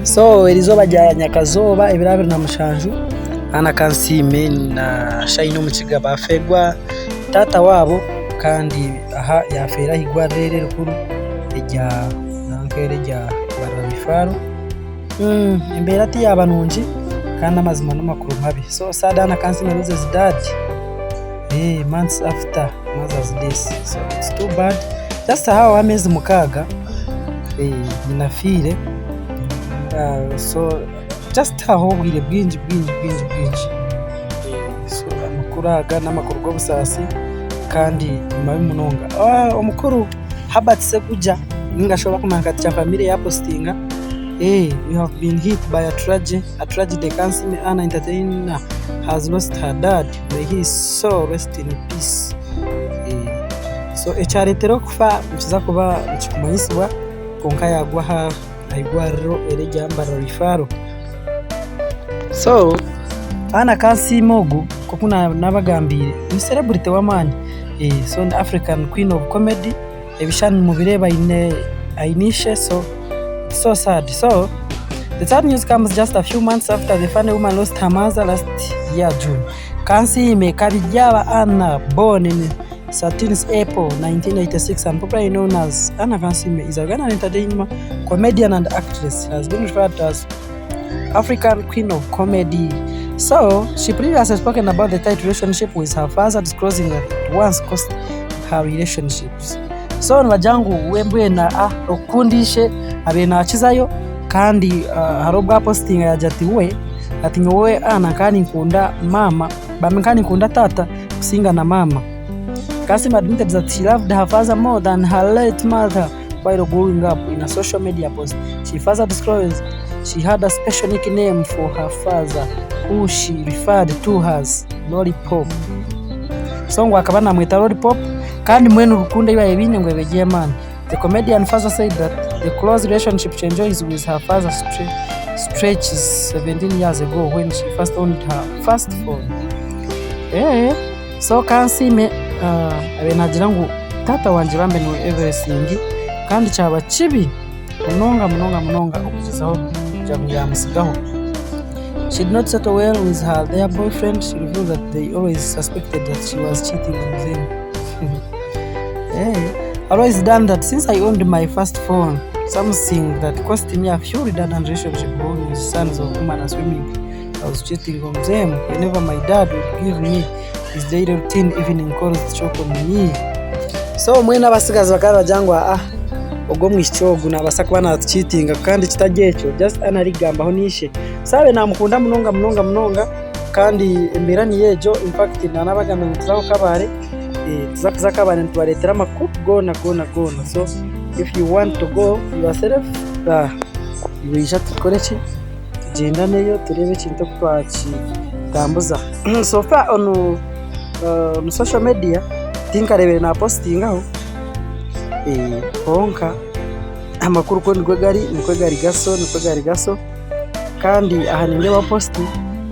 So erizooba rya nyakazooba ebiro 27 Anna Kansiime na Shine Omukiga bafeerwa taata waabo kandi aha yafeera aha irwariro eri erikuru erya Mbarara Embeera tiyaaba nungi kandi amazima n'amakuru mabi. So sad Anna Kansiime loses dad months after mother's death. So it's too bad. Just hahwaho ameezi mukaaga nyina afiire so just hahwaho obwire bwingi bwingi bwingi bwingi. So amakuru aga n'amakuru g'obusaasi kandi ni mabi munonga. Omukuru Herbert Ssegujja ninga shi ou barikumanya nka Teacher Family yaapositinga we have been hit by a tragedy Kansiime Anna entertainer has lost her dad may his soul rest in peace. So ekyareetera okufa nikiza kuba nikikumanyisibwa kwonka yaagwa aha irwariro eri erya Mbarara Referral. So Anna Kansiime ogu nk'oku naabagambiire ni celebrity w'amaani so ni African queen of comedy ebishushani nimubireeba aine aine ishe so so sad. So the sad news comes just a few months after the funny woman lost her mother last year June. Kansiime Kabigyaba Anna born in 13th April 1986 and popularly known as Anna Kansiime is a Ugandan entertainer, comedian and actress. She has been referred to as African Queen of Comedy. So, she previously spoken about the tight relationship with her father, disclosing that it once cost her relationships. So, nibagira ngu we mbwenu ah, okukunda ishe abaire naakizayo kandi ah, hariho obu apositinga yaagira ati we ati nyowe Anna nkaba ninkunda maama bambe nkaba ninkunda taata kusinga na maama. Kansiime admitted that she loved her father more than her late mother while growing up in a social media post. She further disclosed she had a special nickname for her father who she referred to as Lollipop. So ngu akaba namweta Lollipop kandi mbwenu rukundo ei baabaire baine ngu eba eri ey'amaani. The comedian further said that the close relationship she enjoys with her father stretches 17 years ago when she first owned her first phone. Eh, so Kansiime uh, abaire naagira ngu taata wangye bambe niwe everything kandi kyaba kibi munonga munonga munonga okugyezaho kugira ngu yaamutsigaho. She did not settle well with her their boyfriend. She revealed that they always suspected that she was cheating on them. Hey, always done that since I owned my first phone, something that cost me a few redundant relationship born with sons of women assuming I was cheating on them. Whenever my dad would give me his daily routine evening calls to check on me. So mwena abasigazi bakaba nibagira ngu ah ogwo omwishiki ogu nabaasa kuba natucheatinga kandi kitari ekyo just Anna arikugambaho n'ishe. So abe namukunda munonga munonga munonga kandi embeera niyo egyo infact nanabagambira ngu tuze aho Kabale tuza kuza Kabale nitubareetera amakuru goona goona goona so if you want to go yourself noija tukore ki tugyendaneyo tureebe ekintu oku twakitambuza. So far on social media tinkareebire naapositingaho kwonka amakuru ku nikwo gari nikwo gari gaso nikwo gari gaso kandi aha nindeebaho positi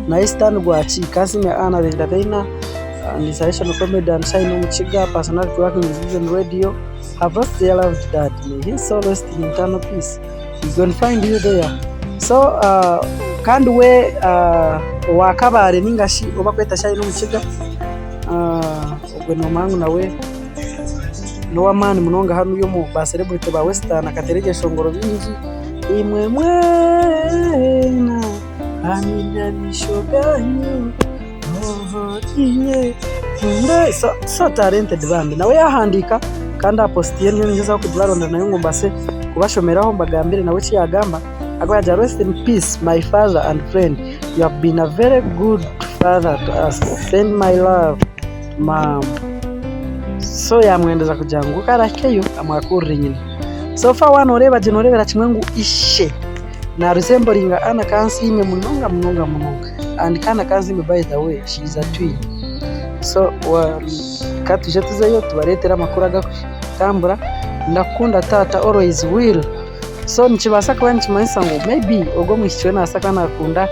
nayo Sitaani rwaki Kansiime Anna the entertainer and inspirational comedian Shine Omukiga personality working with Vision Radio have lost their loved dad may his soul rest in eternal peace we gonna find you there so uh, kandi we uh, owa Kabale ninga shi ou bakweta Shine Omukiga uh, ogwe nomanya ngu nawe n'ow'amaani munonga hanuya omu ba celebrity ba western akateera ebyeshongoro bingi imwe mwena amina amaisho ganyu so, so talented bambi nawe yahandiika kandi aha post ye niyo ningyezaho kugibaronda nayo ngu mbase kubashomeraho mbagambire nawe eki yagamba ahabw'okuba yaagira rest in peace my father and friend you have been a very good father to us send my love to mom so yamwendeza kugira ngu ku arahikeyo amwakurire nyina so far waaba nooreeba gye nooreebera kimwe ngu ishe naaresemboringa Anna Kansiime munonga munonga munonga and Anna Kansiime by the way she is a twin so ka twije tuzeyo tubareetere amakuru agakutambura ndakukunda taata always will so nikibaasa kuba nikimanyisa ngu maybe ogwo omwishiki we naabaasa kuba naakunda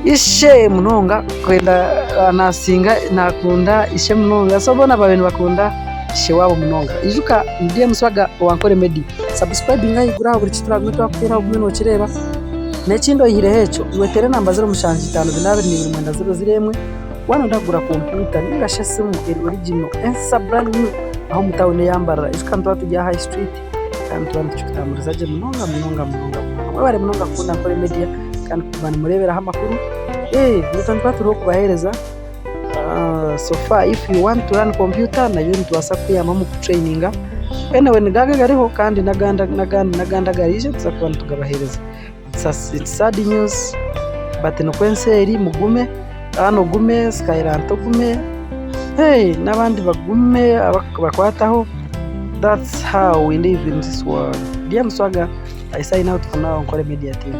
ishe munonga kwenda naasinga naakunda ishe munonga so boona baabaire nibakunda ishe waabo munonga. Ijuka ni DM Swaga owa Nkore Media. Subscribinga ahaiguru aho buri kituragume twakuteeraho ogume nokireeba. N'ekindi oyihireho ekyo, iwe teera enamba 0752 22 90 01 waaba noyenda kugura kompyuta ninga shi esimu eri original ensya brand new aha omu tawuni eya Mbarara. Ijuka nituba turi aha High Street kandi nituba nitukikutamburiza gye munonga munonga munonga munonga. Mwebare munonga kukunda Ankole Media kandi kuguma nimureeberaho amakuru. Itwe nituba turiho kubaheereza. So far if you want to learn computer nayo nitubaasa kukuyamba omu kukutureyininga. Anyway nigo ago agariho kandi n'agandi n'agandi n'agandi agariija nituza kuba nitugabaheereza. It's sad news but nikwo ensi eri mugume, Ann ogume, Skylant ogume, n'abandi bagume abarikubakwataho that's how we live in this world. Dear Muswaga, I sign out for now Ankole Media team.